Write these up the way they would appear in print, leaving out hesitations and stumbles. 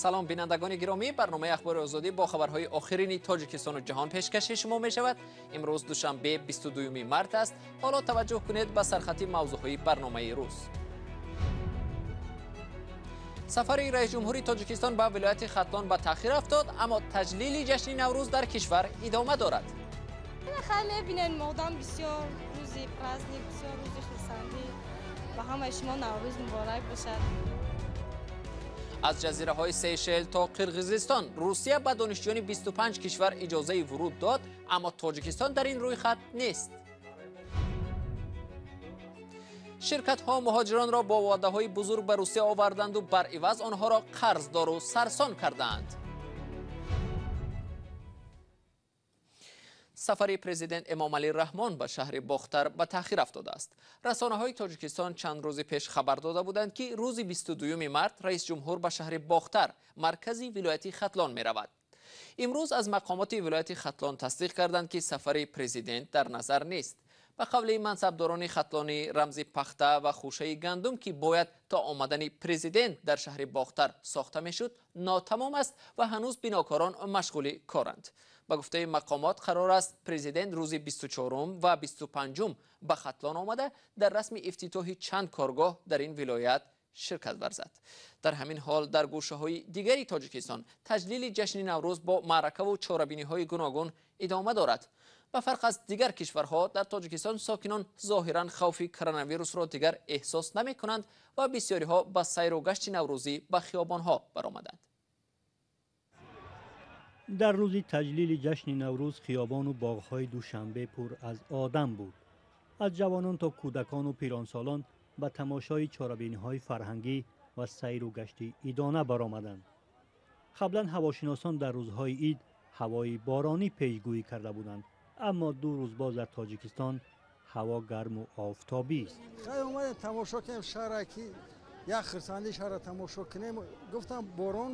Салом бинандагони гиромӣ, барномаи Ахбори Озодӣ бо хабарҳои охирини Тоҷикистону ҷаҳон пешкаши шумо мешавад. Имрӯз душанбе 22 март аст. Ҳоло таваҷҷӯҳ кунед ба сархати мавзӯъҳои барномаи рӯз. Сафари раисҷумҳури Тоҷикистон ба вилояти Хатлон ба таъхир афтод, аммо таҷлили ҷашни Наврӯз дар кишвар идома дорад. Хеле мебинед, модам бисёр рӯзи праздник, бисёр рӯзи хурсандӣ. Ба ҳамаи шумо Наврӯз муборак бошад. Аз ҷазираҳои Сейшел то Қирғизистон Русия ба донишҷӯёни 25 кишвар иҷозаи вуруд дод, аммо Тоҷикистон дар ин рӯйхат нест. Ширкатҳо муҳоҷиронро бо ваъдаҳои бузург ба Русия оварданду бар иваз онҳоро қарздору сарсон кардаанд. Сафари президент Эмомалӣ Раҳмон ба шаҳри Бохтар ба таъхир афтодааст. Расонаҳои Тоҷикистон чанд рӯзи пеш хабар дода буданд, ки рӯзи 22 март раисҷумҳур ба шаҳри Бохтар, маркази вилояти Хатлон меравад. Имрӯз аз мақомоти вилояти Хатлон тасдиқ карданд, ки сафари президент дар назар нест. Ба қавли мансабдорони хатлонӣ, рамзи пахта ва хушаи гандум, ки бояд то омадани президент дар шаҳри Бохтар сохта мешуд, нотамом аст ва ҳанӯз бинокорон машғули коранд. Ба гуфтаи мақомот, қарор аст президент рӯзи 24 ва 25 ба Хатлон омада дар расми ифтитоҳи чанд коргоҳ дар ин вилоят ширкат варзад. Дар ҳамин ҳол дар гӯшаҳои дигари Тоҷикистон таҷлили ҷашни Наврӯз бо маъракаву чорабиниҳои гуногун идома дорад. Ба фарқ аз дигар кишварҳо, дар Тоҷикистон сокинон зоҳиран хавфи коронавирусро дигар эҳсос намекунанд ва бисёриҳо ба сайру гашти наврӯзӣ ба хиёбонҳо баромаданд. Дар рӯзи таҷлили ҷашни Наврӯз хиёбону боғҳои Душанбе пур аз одам буд. Аз ҷавонон то кӯдакону пиронсолон ба тамошои чорабиниҳои фарҳангӣ ва сайру гашти идона баромаданд. Қаблан ҳавошиносон дар рӯзҳои ид ҳавои боронӣ пешгӯӣ карда буданд, аммо ду рӯз боз дар Тоҷикистон ҳаво гарму офтобист. Хай омадем тамошо кунем шаҳра, ки як хурсандии шаҳра тамошо кунем. Гуфтам борон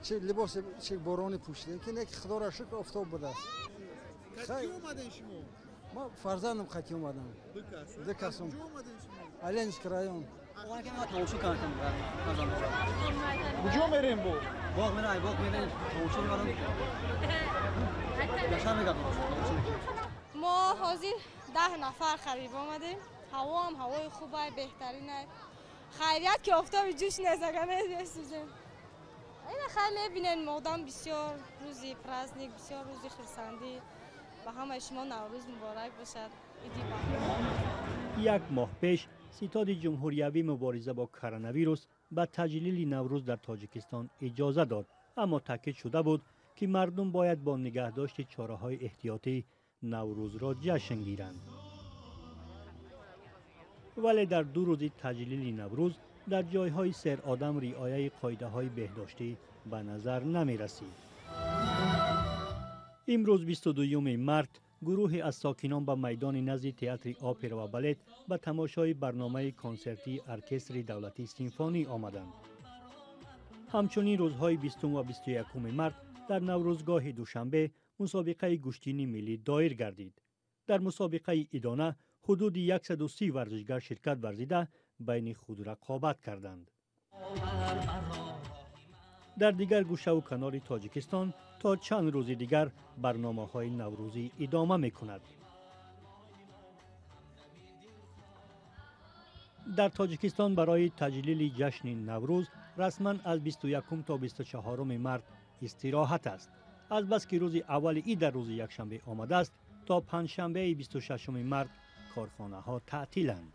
чи либоси чи борони пӯшидем, ки не, ки худоро шукр офтоб будааст. Кати омадем шумо? Ма фарзандам қати омадам. Ду касум. Оленинский район. Куҷо мерем бо? Боғ мерем, боғ мерем, тамошо мебарам. Мо ҳозир 10 нафар хариб омадем. Ҳаво ҳам ҳавои хубай, беҳтаринай. Хайрият ки офтоби ҷӯш нест, агар месӯзем. Ина хай мебинед, модам бисёр рӯзи праздник, бисёр рӯзи хурсандӣ. Ба ҳамаи шумо Наврӯз муборак бошад. Иди баҳор. Як моҳ пеш ситоди ҷумҳуриявӣ мубориза бо коронавирус ба таҷлили Наврӯз дар Тоҷикистон иҷоза дод, аммо таъкид шуда буд, ки мардум бояд бо нигаҳдошти чораҳои эҳтиётӣ Наврӯзро ҷашн гиранд. Вале дар ду рӯзи таҷлили Наврӯз дар ҷойҳои серодам риояи қоидаҳои беҳдоштӣ ба назар намерасид. Имрӯз 22 март гурӯҳе аз сокинон ба майдони назди театри опера ва балет ба тамошои барномаи консертии оркестри давлатии симфонӣ омаданд. Ҳамчунин рӯзҳои 20 ва 21 март дар Наврӯзгоҳи Душанбе мусобиқаи гӯштини миллӣ доир гардид. Дар мусобиқаи идона ҳудуди 130 варзишгар ширкат варзида байни худ рақобат карданд. Дар дигар гӯшаву канори Тоҷикистон то чанд рӯзи дигар барномаҳои наврӯзӣ идома мекунад. Дар Тоҷикистон барои таҷлили ҷашни Наврӯз расман аз 21 то 24 март истироҳат аст. Азбаски рӯзи аввали ид дар рӯзи якшанбе омадааст, то панҷшанбеи 26 март корхонаҳо таътиланд.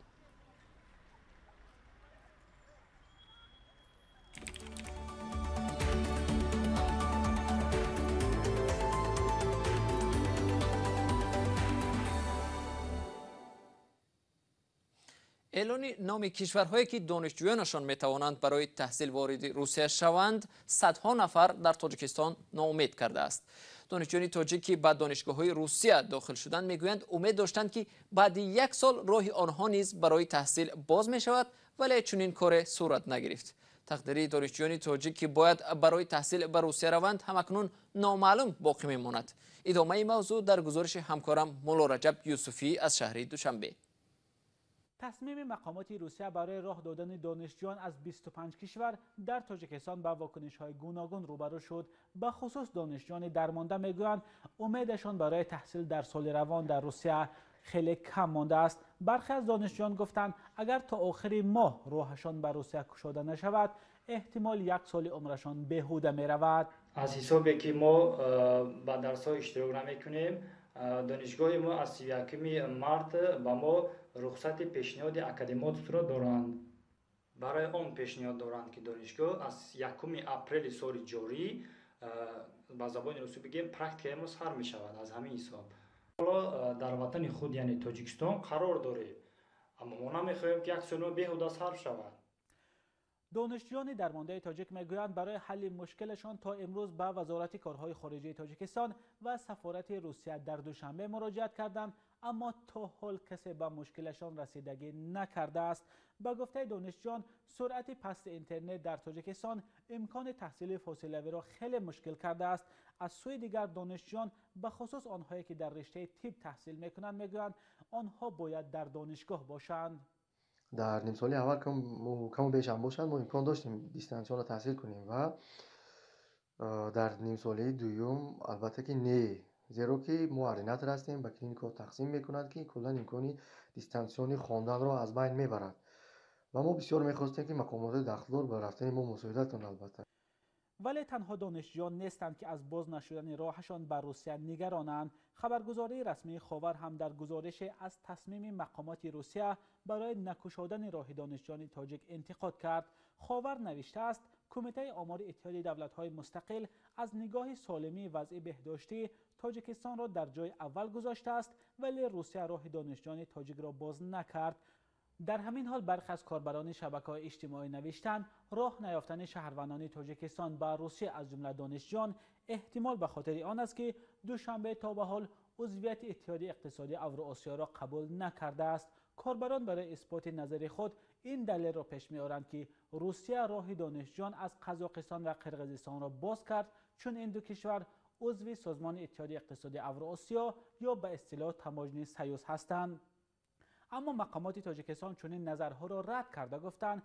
Эълони номи кишварҳое ки донишҷӯёнашон метавонанд барои таҳсил вориди Русия шаванд, садҳо нафар дар Тоҷикистон ноумед кардааст. Донишҷӯёни тоҷик, ки ба донишгоҳҳои Русия дохил шуданд, мегӯянд умед доштанд, ки баъди як сол роҳи онҳо низ барои таҳсил боз мешавад, вале чунин коре сурат нагирифт. Тақдири донишҷӯёни тоҷик, ки бояд барои таҳсил ба Русия раванд, ҳамакнун номаълум боқӣ мемонад. Идомаи мавзӯъ дар гузориши ҳамкорам Мулло Раҷаб Юсуфӣ аз шаҳри Душанбе. Тасмими мақомоти Русия барои роҳ додани донишҷӯён аз 25 кишвар дар Тоҷикистон ба вокунишҳои гуногун рӯбарӯ шуд. Ба хусус донишҷӯёни дармонда мегӯянд, умедашон барои таҳсил дар соли равон дар Русия хеле кам мондааст. Бархе аз донишҷӯён гуфтанд, агар то охири моҳ роҳашон ба Русия кушода нашавад, эҳтимол як соли умрашон беҳуда меравад. Аз ҳисобе ки мо ба дарсҳо иштирок намекунем, донишгоҳи мо аз 31 март ба мо рухсати пешниҳоди академотро доранд. Барои он пешниҳод доранд, ки донишгоҳ аз 1 апрели соли ҷорӣ, ба забони русӣ бигем, практикаи мо сар мешавад аз ҳамин ҳисоб. Ҳоло дар ватани худ, яъне Тоҷикистон, қарор дорем, аммо мо намехоҳем, ки як соли мо беҳуда сарф шавад. Донишҷӯёни дармондаи тоҷик мегӯянд, барои ҳалли мушкилашон то имрӯз ба Вазорати корҳои хориҷии Тоҷикистон ва сафорати Русия дар Душанбе муроҷиат карданд, аммо то ҳол касе ба мушкилашон расидагӣ накардааст. Ба гуфтаи донишҷӯён, суръати пасти интернет дар Тоҷикистон имкони таҳсили фосилавиро хеле мушкил кардааст. Аз сӯи дигар, донишҷӯён, ба хусус онҳое ки дар риштаи тиб таҳсил мекунанд, мегӯянд, онҳо бояд дар донишгоҳ бошанд. Дар нимсолаи аввал каму беш ҳам бошад, мо имкон доштем дистанционно таҳсил кунем ва дар нимсолаи дуюм албатта ки не, зеро ки мо ординатор ҳастем, ба клиникаҳо тақсим мекунад, ки куллан имкони дистанциони хонданро аз байн мебарад. Ва мо бисёр мехостем, ки мақомоти дахлдор ба рафтани мо мусоидат кунанд албатта. Вале танҳо донишҷӯён нестанд, ки аз боз нашудани роҳашон ба Русия нигаронанд. Хабаргузории расмии Ховар ҳам дар гузорише аз тасмими мақомоти Русия барои накушодани роҳи донишҷӯёни тоҷик интиқод кард. Ховар навиштааст, Кумитаи омори Иттиҳоди давлатҳои мустақил аз нигоҳи солимии вазъи беҳдоштӣ Тоҷикистонро дар ҷои аввал гузоштааст, вале Русия роҳи донишҷӯёни тоҷикро боз накард. Дар ҳамин ҳол бархе аз корбарони шабакаҳои иҷтимоӣ навиштанд, роҳ наёфтани шаҳрвандони Тоҷикистон ба Русия, аз ҷумла донишҷӯён, эҳтимол ба хотири он аст, ки Душанбе то ба ҳол узвияти Иттиҳоди иқтисодии Авроосиёро қабул накардааст. Корбарон барои исботи назари худ ин далелро пеш меоранд, ки Русия роҳи донишҷӯён аз Қазоқистон ва Қирғизистонро боз кард, чун ин ду кишвар узви Созмони Иттиҳоди иқтисодии Авроосиё ё ба истилоҳ Таможни союз ҳастанд. Аммо мақомоти Тоҷикистон чунин назарҳоро рад карда гуфтанд,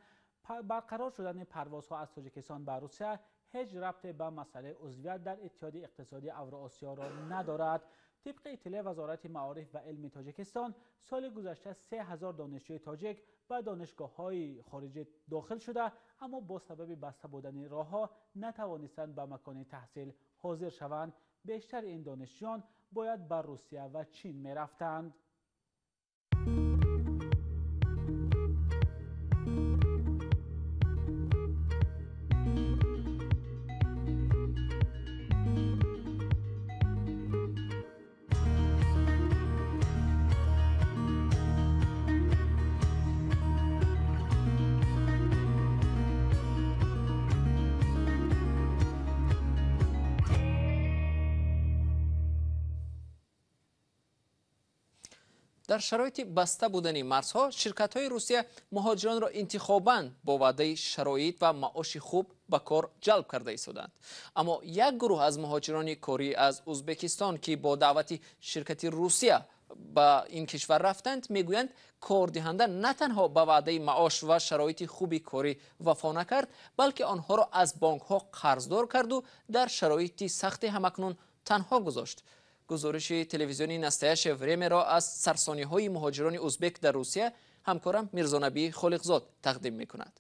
барқарор шудани парвозҳо аз Тоҷикистон ба Русия ҳеҷ рабте ба масъалаи узвият дар Иттиҳоди иқтисодии Авроосиёро надорад. Тибқи иттилои Вазорати маориф ва илми Тоҷикистон, соли гузашта 3000 донишҷӯи тоҷик ба донишгоҳҳои хориҷӣ дохил шуда, аммо бо сабаби баста будани роҳҳо натавонистанд ба макони таҳсил ҳозир шаванд. Бештари ин донишҷӯён бояд ба Русия ва Чин мерафтанд. Дар шароити баста будани марзҳо, ширкатҳои Русия муҳоҷиронро интихобан бо ваъдаи шароит ва маоши хуб ба кор ҷалб карда истоданд. Аммо як гурӯҳ аз муҳоҷирони корӣ аз Ӯзбекистон, ки бо даъвати ширкати Русия ба ин кишвар рафтанд, мегӯянд, кордиҳанда на танҳо ба ваъдаи маош ва шароити хуби корӣ вафо накард, балки онҳоро аз бонкҳо қарздор карду дар шароити сахти ҳамакнун танҳо гузошт. Гузориши телевизиони Настоящее времяро аз сарсониҳои муҳоҷирони узбек дар Русия ҳамкорам Мирзонабӣ Холиқзод тақдим мекунад.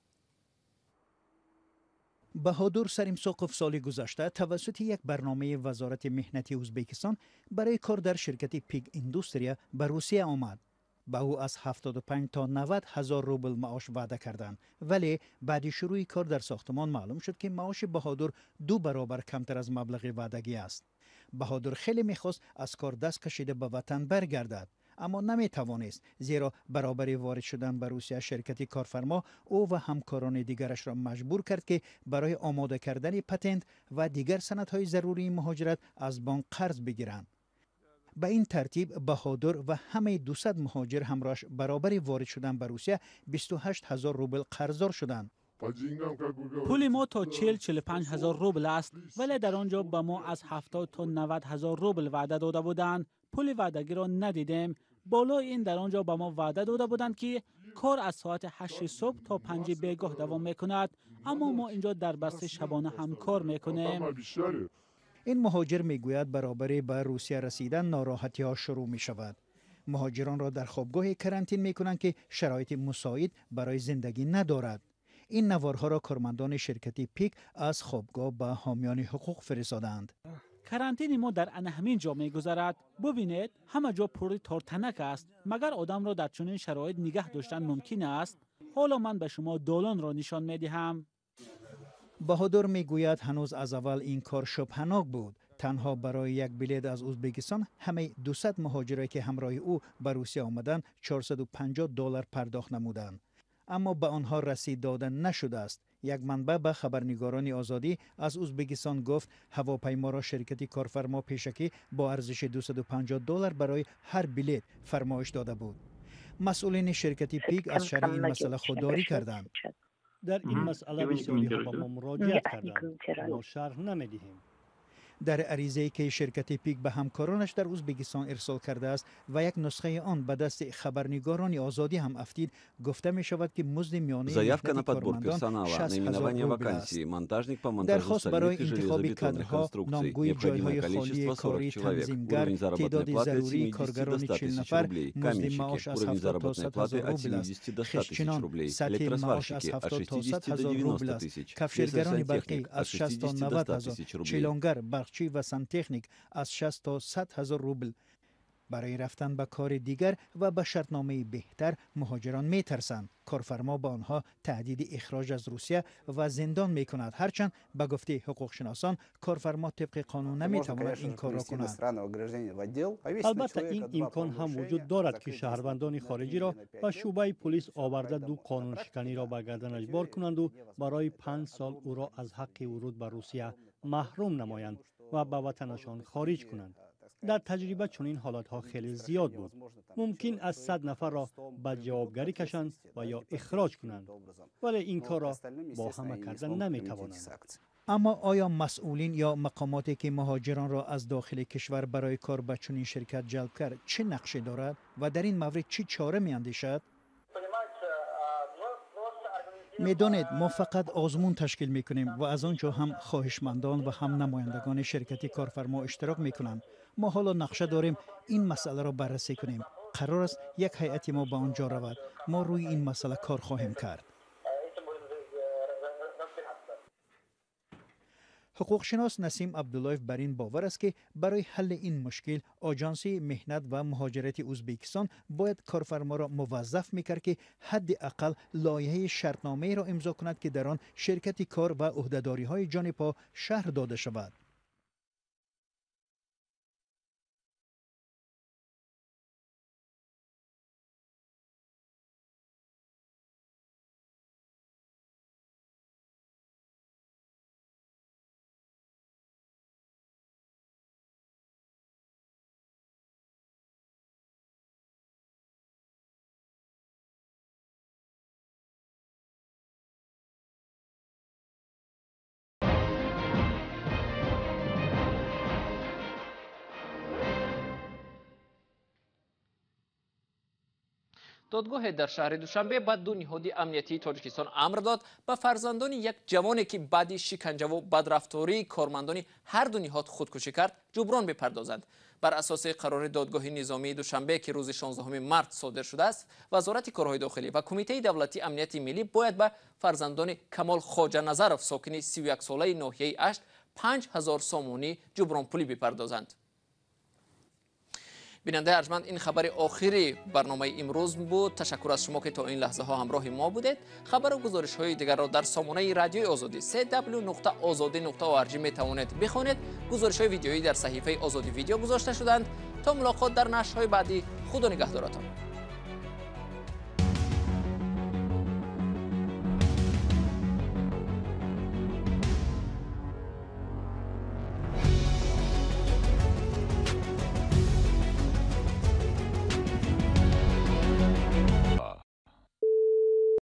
Баҳодур Саримсоқов соли гузашта тавассути як барномаи Вазорати меҳнати Ӯзбекистон барои кор дар ширкати Пик Индустрия ба Русия омад. Ба ӯ аз 75 то 90 ҳазор рубл маош ваъда карданд, вале баъди шурӯи кор дар сохтмон маълум шуд, ки маоши Баҳодур 2 баробар камтар аз маблағи ваъдагӣ аст. Баҳодур хеле мехост аз кор даст кашида ба ватан баргардад, аммо наметавонист, зеро баробари ворид шудан ба Русия ширкати корфармо ӯ ва ҳамкорони дигарашро маҷбур кард, ки барои омода кардани патент ва дигар санадҳои зарурии муҳоҷират аз бонк қарз бигиранд. Ба ин тартиб Баҳодур ва ҳамаи 200 муҳоҷир ҳамроҳаш баробари ворид шудан ба Русия 28 ҳазор рубл қарздор шуданд. Пули мо то 40-45 ҳазор рубл аст, вале дар он ҷо ба мо аз 70 то 90 ҳазор рубл ваъда дода буданд. Пули ваъдагиро надидем. Болои ин дар он ҷо ба мо ваъда дода буданд, ки кор аз соати 8 субҳ то 5 бегоҳ давом мекунад, аммо мо инҷо дар басти шабона ҳам кор мекунем. Ин муҳоҷир мегӯяд, баробари ба Русия расидан нороҳатиҳо шурӯъ мешавад. Муҳоҷиронро дар хобгоҳе карантин мекунанд, ки шароити мусоид барои зиндагӣ надорад. Ин наворҳоро кормандони ширкати Пик аз хобгоҳ ба ҳомиёни ҳуқуқ фиристодаанд. Карантини мо дар ана ҳамин ҷо мегузарад. Бубинед, ҳама ҷо пури тортанак аст. Магар одамро дар чунин шароит нигаҳ доштан мумкин аст? Ҳоло ман ба шумо долонро нишон медиҳам. Баҳодур мегӯяд, ҳанӯз аз аввал ин кор шубҳанок буд. Танҳо барои як билет аз Ӯзбекистон ҳамаи 200 муҳоҷире, ки ҳамроҳи ӯ ба Русия омаданд, $450 пардохт намуданд. Аммо ба онҳо расид дода нашудааст. Як манбаъ ба хабарнигорони Озодӣ аз Ӯзбекистон гуфт, ҳавопайморо ширкати корфармо пешакӣ бо арзиши $250 барои ҳар билет фармоиш дода буд. Масъулини ширкати Пик аз шарҳи ин масъала худдорӣ карданд. Дар ин масъала бисёриҳо ба мо муроҷиат карданд. Мо шарҳ намедиҳем. Дар аризае, ки ширкати Пик ба ҳамкоронаш дар Ӯзбекистон ирсол кардааст ва як нусхаи он ба дасти хабарнигорони Озодӣ ҳам афтид, гуфта мешавад, ки музди миёнаи Заявка на меҳнати подбор кормандон персонала, 60 000 наименование рубл аст. вакансии, монтажник по монтажу Дархост барои стальных и интихоби железобетонных кадрҳо, конструкций. номгӯи Необходимое ҷойҳои холии количество 40 корӣ, человек. танзимгар, Уровень заработной теъдоди платы от зарурии 70 до коргарони 100 40 тысяч нафар, рублей. музди маош Каменщики. аз Уровень 70 то заработной 100 платы 000 от рубл аст. 70 до 100 тысяч Хешчинон, рублей. сатҳи маош аз Электросварщики от 70 то 100 60 до 000 рубл 90 аст. тысяч. Кафшергарони барқӣ Слесарь-сантехник аз от 60 то 60 до 90 100 000, тысяч рублей. чилонгар, барқчӣ ва сантехник аз 60 то 100 000 рубл. Барои рафтан ба кори дигар ва ба шартномаи беҳтар муҳоҷирон метарсанд. Корфармо ба онҳо таҳдиди ихроҷ аз Русия ва зиндон мекунад. Ҳарчанд ба гуфтаи ҳуқуқшиносон, корфармо тибқи қонун наметавонад ин корро кунад. Албатта, ин имкон ҳам вуҷуд дорад, ки шаҳрвандони хориҷиро ба шӯъбаи пулис оварда ду қонуншиканиро ба гарданаш бор кунанду барои 5 сол ӯро аз ҳаққи вуруд ба Русия маҳрум намоянд ва ба ватанашон хориҷ кунанд. Дар таҷриба чунин ҳолатҳо хеле зиёд буд. Мумкин аз 100 нафарро ба ҷавобгарӣ кашанд ва ё ихроҷ кунанд, вале ин корро бо ҳама карда наметавонанд. Аммо оё масъулин ё мақомоте, ки муҳоҷиронро аз дохили кишвар барои кор ба чунин ширкат ҷалб кард, чӣ нақше дорад ва дар ин маврид чӣ чора меандешад? Медонед, мо фақат озмун ташкил мекунем ва аз он ҷо ҳам хоҳишмандон ва ҳам намояндагони ширкати корфармо иштирок мекунанд. Мо ҳоло нақша дорем ин масъаларо баррасӣ кунем. Қарор аст як ҳайати мо ба он ҷо равад. Мо рӯи ин масъала кор хоҳем кард. Ҳуқуқшинос Насим Абдуллоев бар ин бовар аст, ки барои ҳалли ин мушкил Оҷонсии меҳнат ва муҳоҷирати Ӯзбекистон бояд корфарморо муваззаф мекард, ки ҳадди ақал лоиҳаи шартномаеро имзо кунад, ки дар он ширкати кор ва ӯҳдадориҳои ҷонибҳо шарҳ дода шавад. Додгоҳе дар шаҳри Душанбе ба ду ниҳоди амниятии Тоҷикистон амр дод ба фарзандони як ҷавоне, ки баъди шиканҷаву бадрафтории кормандони ҳар ду ниҳод худкушӣ кард, ҷуброн бипардозанд. Бар асоси қарори додгоҳи низомии Душанбе, ки рӯзи 16 март содир шудааст, Вазорати корҳои дохилӣ ва Кумитаи давлатии амнияти миллӣ бояд ба фарзандони Камол Хоҷаназаров, сокини 31-солаи ноҳияи Ашт, 5000 сомонӣ ҷубронпулӣ бипардозанд. Бинандаи арҷманд, ин хабари охири барномаи имрӯз буд. Ташаккур аз шумо, ки то ин лаҳзаҳо ҳамроҳи мо будед. Хабару гузоришҳои дигарро дар сомонаи радиои Озодӣ cw.ozodi.org метавонед бихонед. Гузоришҳои видеоӣ дар саҳифаи Озодӣ видео гузошта шуданд. То мулоқот дар нашрҳои баъдӣ, худо нигаҳдоратон.